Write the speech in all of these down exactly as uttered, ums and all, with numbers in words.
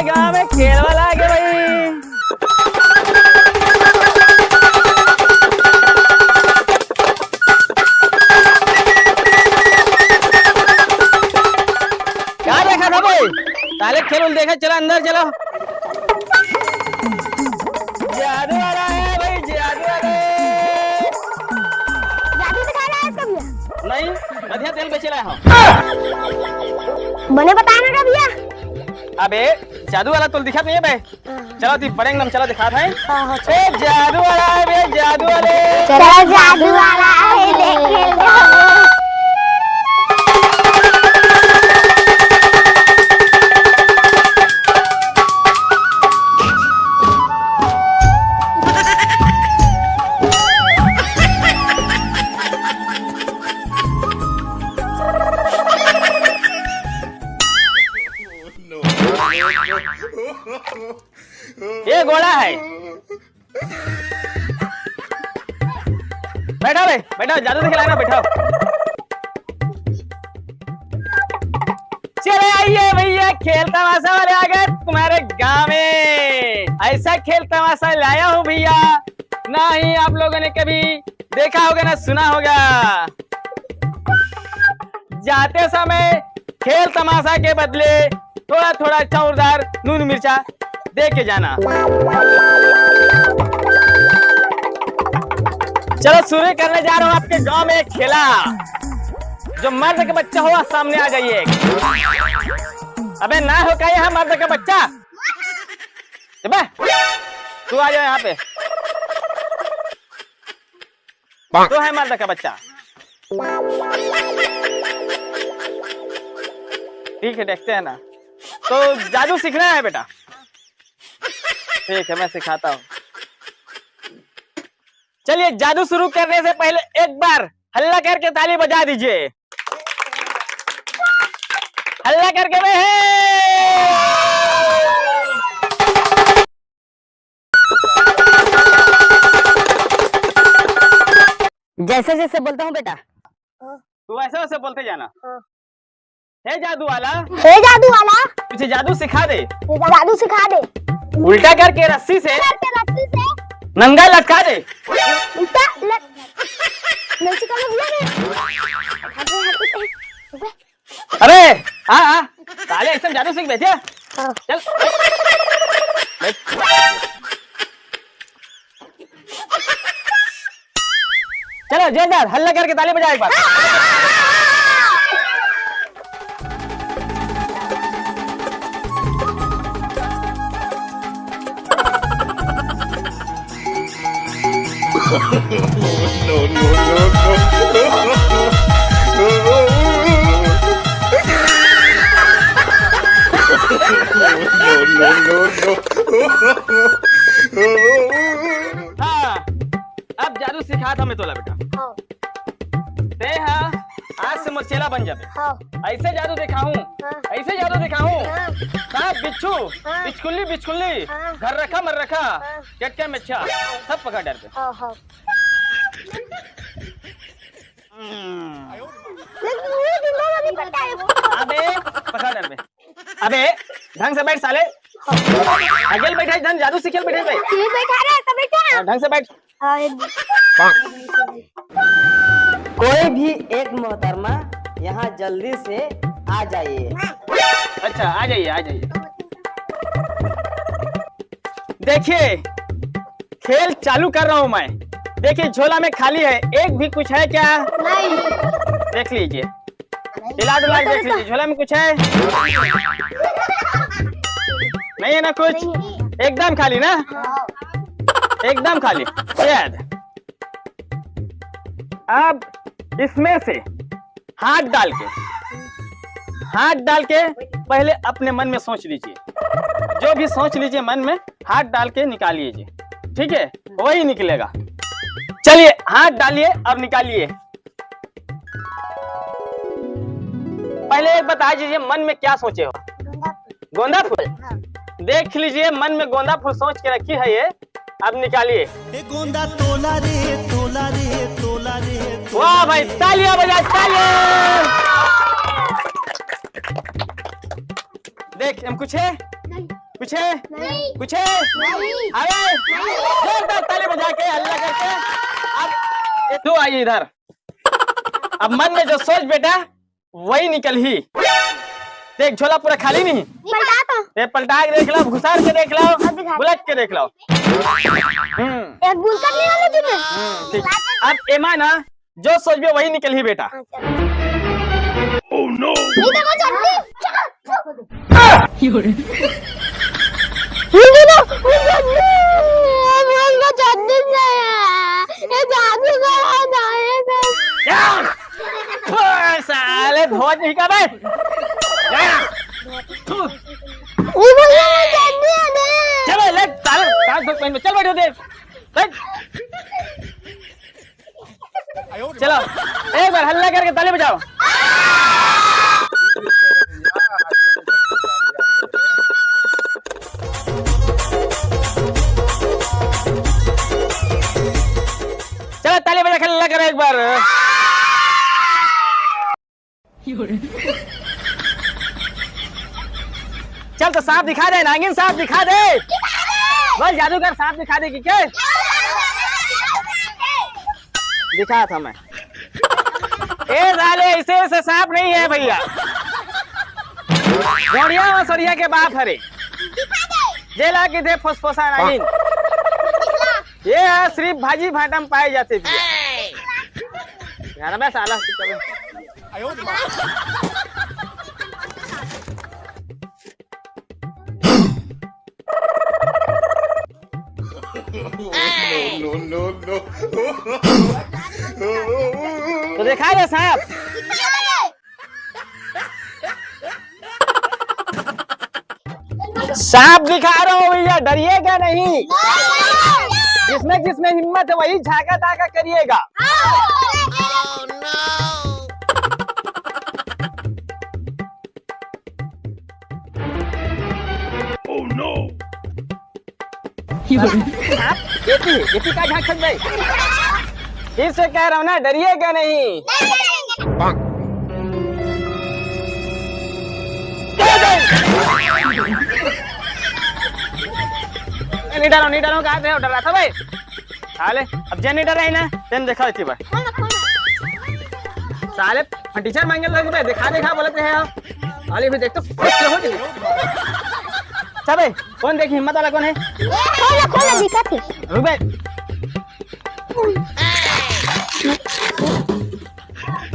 गांव में खेल वाला आ गया भाई। क्या देखा था भाई? ताले खेल उल देखा, चला अंदर चला। जादू वाला है भाई, जादू वाला है। जादू दिखाना है इसका भैया? नहीं, बढ़िया तेल बेचे लाया हूँ। बने बताना का भैया? अबे, जादू वाला तो दिखा नहीं है बे। चलो ती बड़े एकदम, चलो दिखा था। हाँ, हाँ, चलो। ए, जादू वाला है बे, जादू वाले। चलो, जादू वाला है, देखे जाओ। ये घोड़ा है। बैठा बे, बैठा, जादू दिखला ना, बैठा। चले आइए भैया, खेल तमाशा वाले आ गए तुम्हारे गांव में। ऐसा खेल तमाशा लाया हूँ भैया, ना ही आप लोगों ने कभी देखा होगा ना सुना होगा। जाते समय खेल तमाशा के बदले थोड़ा थोड़ा चौरदार नून मिर्चा दे के जाना। चलो, शुरू करने जा रहा हूँ आपके गांव में एक खेला। जो मर्द के बच्चा हो, सामने आ जाइए। अबे ना हो क्या यहाँ मर्द का बच्चा? अबे, तू आ जा यहाँ पे। तो है मर्द का बच्चा। ठीक है, देखते हैं ना। तो जादू सीखना है बेटा? ठीक है, मैं सिखाता हूँ। चलिए, जादू शुरू करने से पहले एक बार हल्ला करके ताली बजा दीजिए। हल्ला करके बे। जैसे जैसे बोलता हूँ बेटा। तू वैसे वैसे बोलते जाना। हाँ। हे जादू वाला, हे जादू वाला, मुझे जादू सिखा दे। ये जादू सिखा दे। उल्टा करके रस्सी से, करके रस्सी से नंगा लटका दे। उल्टा लट-, नहीं सिखा दे भैया। अरे, हाँ, हाँ, साले एकदम जादू सीख बैठे। हाँ। चल। चलो, जोरदार हल्ला करके ताली बजाओ एक बार। No, no, no, no। No, no, no, no। हाँ, अब जादू सिखात हंव मैं तोला बेटा। हाँ। ते हा आज से मोर चेला बन जाबे। हाँ। ऐसे जादू दिखाहूँ, हाँ। ऐसे जादू दिखाहूँ। हाँ। सांप बिच्छू, हाँ। बिचकुल्ली बिचकुल्ली, हाँ। घर रखा मर रखा, हाँ। चटका मेच्छा, सब पकड़ डरबे। हाँ, हाँ। हम्म। लेकिन ये दिन भर नहीं पता है। अबे, पकड़ डरबे। अबे, ढंग से बैठ साले। अगेल बैठे धन जादू सीखेल बैठे बे। तू बैठा रहे, तो बैठा। हाँ, ढंग से बैठ। हाँ, एक कोई भी एक मोहतरमा यहाँ जल्दी से आ जाइए। अच्छा, आ जाइए, आ जाइए। देखिए, खेल चालू कर रहा हूँ मैं। देखिए, झोला में खाली है, एक भी कुछ है क्या? नहीं। देख लीजिए, हिला डुला के देख लीजिए, झोला में कुछ है? नहीं है ना कुछ? नहीं है। एकदम खाली ना? हाँ। एकदम खाली। ये याद। अब इसमें से हाथ डाल के, हाथ डाल के पहले अपने मन में सोच लीजिए, जो भी सोच लीजिए मन में, हाथ डाल के निकालिए जी, ठीक है, वही निकलेगा। चलिए, हाथ डालिए और निकालिए। पहले एक बता दीजिए, मन में क्या सोचे हो? गोंदा फूल। गोंदा फूल? हाँ। देख लीजिए, मन में गोंदा फूल सोच के रखी है ये, अब निकालिए। ए गोंदा तोला रे, तोला रे, तोला रे, तोला वाह भाई, रे। तालियां बजाओ, तालियां। देख, हम कुछ है? नहीं। कुछ है? नहीं। कुछ है? नहीं। अरे, नहीं। जोरदार ताली बजा के, हल्ला करके। अब ये तू आइए इधर। अब मन में जो सोच बेटा, वही निकलही। देख, झोला पूरा खाली नहीं। पलटा तो। ये पलटा के देख लो, घुसार के देख लो, अब दिखा। बुलट के देख लो। हम्म। ये बुलकट नहीं वाले दिन में? हम्म, ठीक। अब एमा ना, जो सोचबे वही निकलही बेटा। हाँ, चल। Oh no! ये देखो चटनी। ये देखो, ये चटनी। ये बोल के चटनी नहीं है। ये जादू का है, ना है, ना। क्या? ओए, साले, धोज नहीं का बे? क्या? ये बोल के चटनी है, ना। चलो, ले, साले, कान धो, पहन में। चल, बैठो, देख। बैठ। चलो, एक बार हल्ला करके ताली बजाओ। चलो, ताली बजा के हल्ला करो एक बार। चल तो सांप दिखा दे, नागिन सांप दिखा दे। बोल जादूगर सांप दिखा दे कि क्या? दिखा था मैं। ए साले, ऐसे ऐसे सांप नहीं है भैया। गोड़िया मसोरिया के बाप हरे। जेला के दे फसफसा नागिन। ये है सिर्फ भाजी भाटा में पाए जाते भैया। घर में साला। No, no, no, no। तो देखा रे सांप। सांप दिखा रहा हूँ भैया, डरिएगा नहीं। जिसमें जिसमें हिम्मत है वही झाका ताका करिएगा। Oh no! सांप, ये थी, ये थी का झांक भाई? फिर से कह रहा हूँ ना, डरिएगा नहीं। नहीं डरो, नहीं डरो, कहा थे डर रहा था भाई। साले, अब जे नहीं डरा है ना, तेन देखा इतनी बार। साले, टीचर मांगे लग बे, दिखा, दिखा बोलते हैं आप। अरे भी देख तो, कैसे हो जाए। चल बे, कौन देखी हिम्मत वाला कौन है? खोला, खोला, दिखा थे। रुक बे।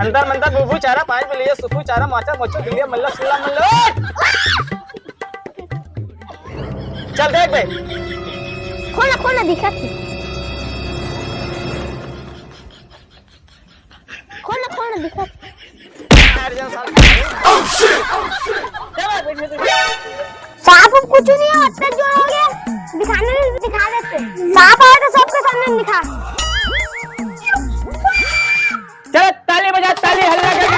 अंदर मंदर बुबू चारा, पाँच बिलिया सुखू चारा, माचा मोचो बिलिया मल्ला सुल्ला मल्ला। चल देख बे। खोला, खोला, दिखा थे। खोला, खोला, दिखा थे। सांप उप कुछ नहीं है, अत्ते जोर हो गया। दिखाने में दिखा देते। सांप आए तो सबके सामने दिखा। चलो ताली बजा, ताली हल्ला कर।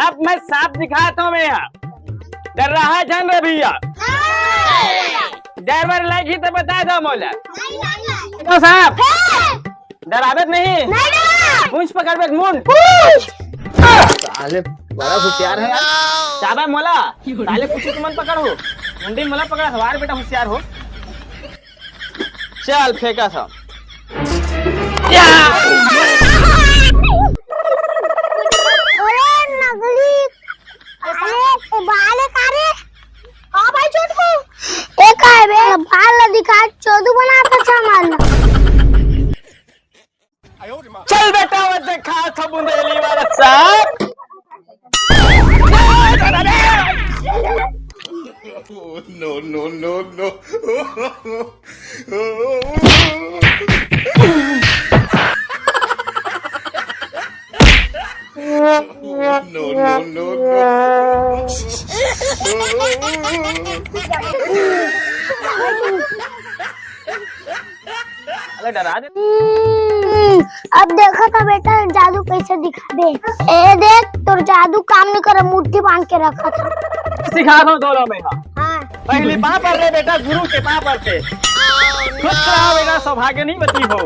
अब मैं सांप दिखाता हूँ मैं यहाँ। डर रहा है जान रे भैया। डर वर लगी तो बता दो मोला। तो सांप। डरावत नहीं। नहीं डरा। पूंछ पकड़ बे, मुंड। पूंछ। साले बड़ा होशियार है यार। चाबा मोला। साले कुछ तुमन पकड़ हो। मुंडी मोला पकड़ा, हवार बेटा होशियार हो। चल फेंका था। या! अरे नकली। अरे बाल है का रे? हाँ भाई छोटकू। ए का है बे? बाल ला दिखा, चोदू बना था अच्छा मारना। चल बेटा, वो देखा था बुंदेली वाला सांप। No, no, no, no। No, no, no, no। अरे डरा दे। हम्म, अब देखा था बेटा जादू कैसे दिखाबे। ए देख तोर जादू काम नहीं करे, मुट्ठी बांध के रखा था। सिखा दो दोनों में, हाँ। हाँ। पहली पाँव पर रे बेटा, गुरु के पाँव पर से। खुश रहो बेटा, सौभाग्यवती हो।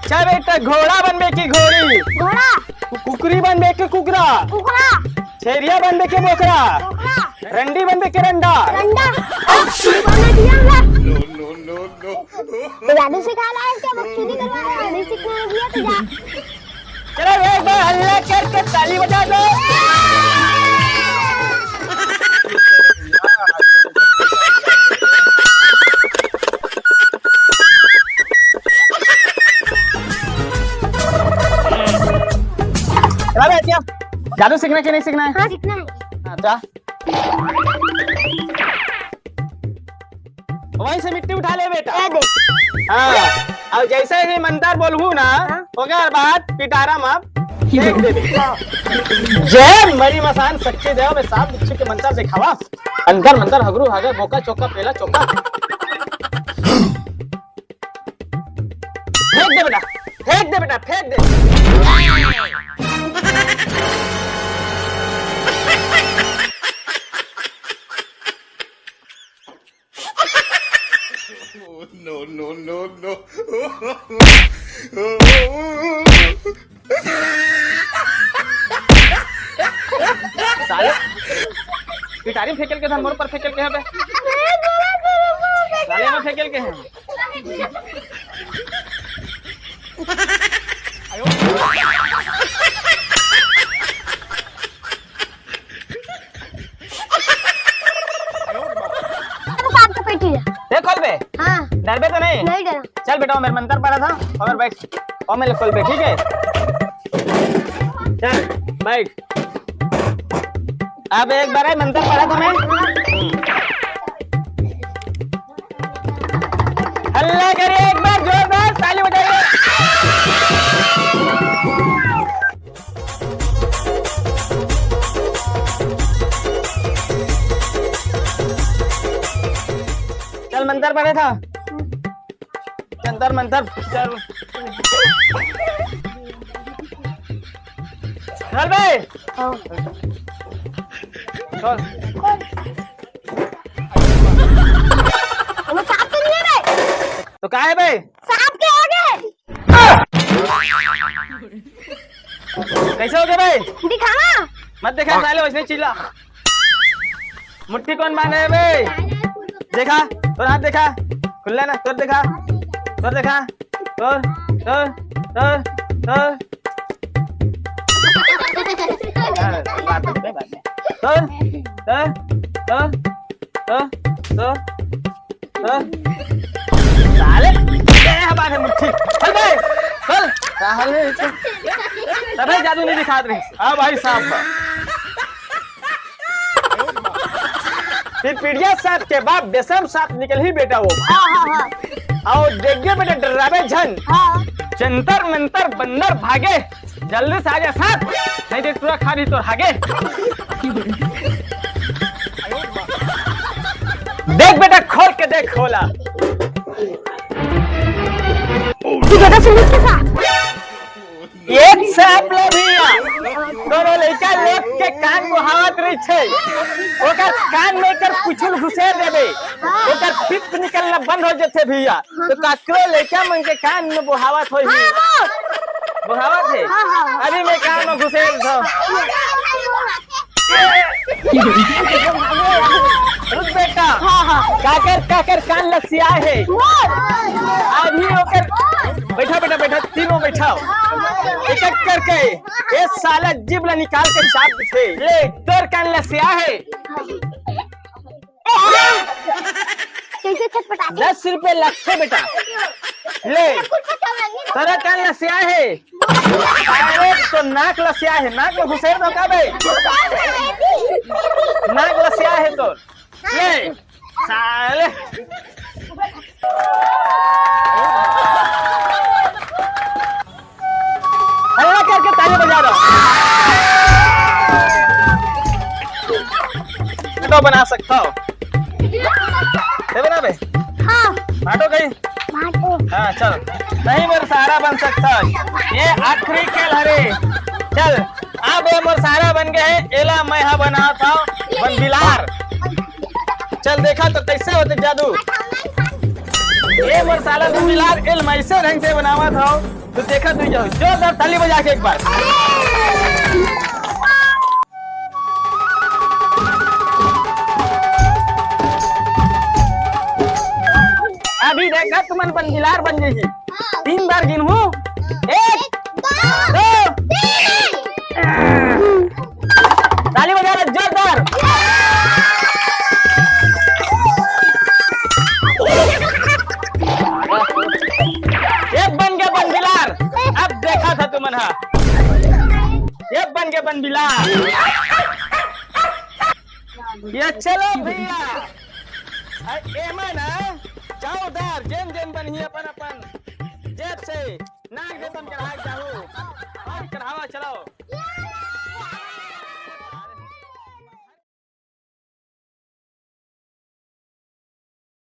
चल बेटा, घोड़ा बनबे की घोड़ी? घोड़ा। कु-, कु-, कुकरी बनबे के कुकरा। कुकरा। छेरिया बनबे के बोकरा। बोकरा। रंडी बनबे के रंडा। रंडा। बना दिया हमरा। तो जादू सिखा रहा है क्या? बकचोदी करवा रहा है? नहीं सीखने दिया तो जा। चलो, एक बार हल्ला करके ताली बजा दो। चला बे, क्या? जादू सीखना है कि नहीं सीखना है? हाँ, सीखना है। हाँ, जा। वहीं से मिट्टी उठा ले बेटा। ये दे। हाँ, अउ जइसे ही मंतर बोलहूँ ना, हाँ। ओकर बाद पिटारा म फेंक देबे। जय मरी मसान शक्ति देव में सांप बिच्छू के मंतर देखावा। अंतर मंतर हगरू हगर बोका चोका पेला चोका। फेंक दे बेटा, फेंक दे बेटा, फेंक दे। No, no, no, no। साले, पिटारी में फेंकल के था, मोर पर फेंकल के है बे। साले में फेंकल के है। सांप के पेटी है। देख खोल बे। हाँ। डरबे तो नहीं? नहीं डरा। चल बेटा, ओमेर मंतर पड़ा था, ओमेर बैठ, ओमेर खोल बे, ठीक है? चल, बैठ। अब एक बार मंतर पड़ा था मैं। हल्ला करिए एक बार जोरदार, ताली बजाइए। चल, मंतर पड़े था। जंतर मंतर, चल। चल बे। हाँ। चल। वो सांप तो नहीं है बे। तो का है बे? सांप के आगे। कैसे हो गया बे? दिखावा। मत देखा, साले वैसे चिल्ला। मुट्ठी कौन बांधे है बे? देखा, तोर हाथ देखा, खुल्ला ना, तोर देखा, तोर देखा, तोर, तोर, तोर, तोर। हाँ, बाद में, बाद में। तोर, तोर, तोर, तोर, तोर, तोर। साले, ये हमारे मुट्ठी। चल बे, चल। साले, तबे जादू नहीं दिखात रही। हाँ भाई साहब। फिर पिड़िया सांप के बाप बेसम सांप निकल ही बेटा वो। हाँ, हाँ, हाँ। अउ देख गे बेटा डरावे झन। हाँ। जंतर मंतर बंदर भागे, जल्दी से आ जा सांप, नहीं तो टूरा खा भी तो हागे। देख बेटा खोल के देख खोला। तू ज्यादा सुन के सांप। एक सांप ला भैया, कोनो लइका लोग के कान बोहावत रहिथे, ओकर कान में एकर पुछुल घुसेर देबे, ओकर पित्त निकलना बंद हो जथे भैया। तो काकरो लइका मन के कान में बोहावत होही। हाँ, हाँ। बोहावत हे? हाँ, हाँ। अभी मैं कान में घुसेर दो। रुक बेटा। हाँ, हाँ। काकर, काकर कान लसिया हे। अभी ओकर, बैठा बेटा, बैठा, तीनों बैठा। एक एक करके, ए साला जीभ ला निकाल के चाप दे। ले, तोर कान लसिया हे। कैसे छटपटा? दस रुपए लगथे बेटा। ले, तोर कान लसिया हे। अरे तो नाक लसिया हे, नाक में घुसेर दो का बे? नाक लसिया हे तोर। ले, साले। हल्ला करके ताली बजा दो। तो बना सकता हो। दे बना बे। हाँ। बांटो कहीं। बांटो। हाँ, चल। नहीं मोर सहारा बन सकता। ये आखिरी खेल हरे। चल, अब ये मोर सहारा बन गए हैं। एला मैं हा बनावत हूँ बन बिलार। चल देखा तो कैसे होते जादू। ये मोर साला बन बिलार, एल मैं ऐसे ढंग से बनावत हूँ। तो देखा तू जाओ, जोरदार ताली बजा के एक बार। अभी देखा तुमन बन बिलार बन जही। तीन बार गिनहूं। एक, दो, ताली बजा दे जोरदार। एक बन गया बन बिलार। अब देखा था तुमन हा। एक बन गया बन बिलार। ये चलो भैया। अरे एमन हा, जाओ दार, जेन जेन बनही अपन अपन जेब से नाक दे तम चढ़ाए जाहू। और चढ़ावा चलो।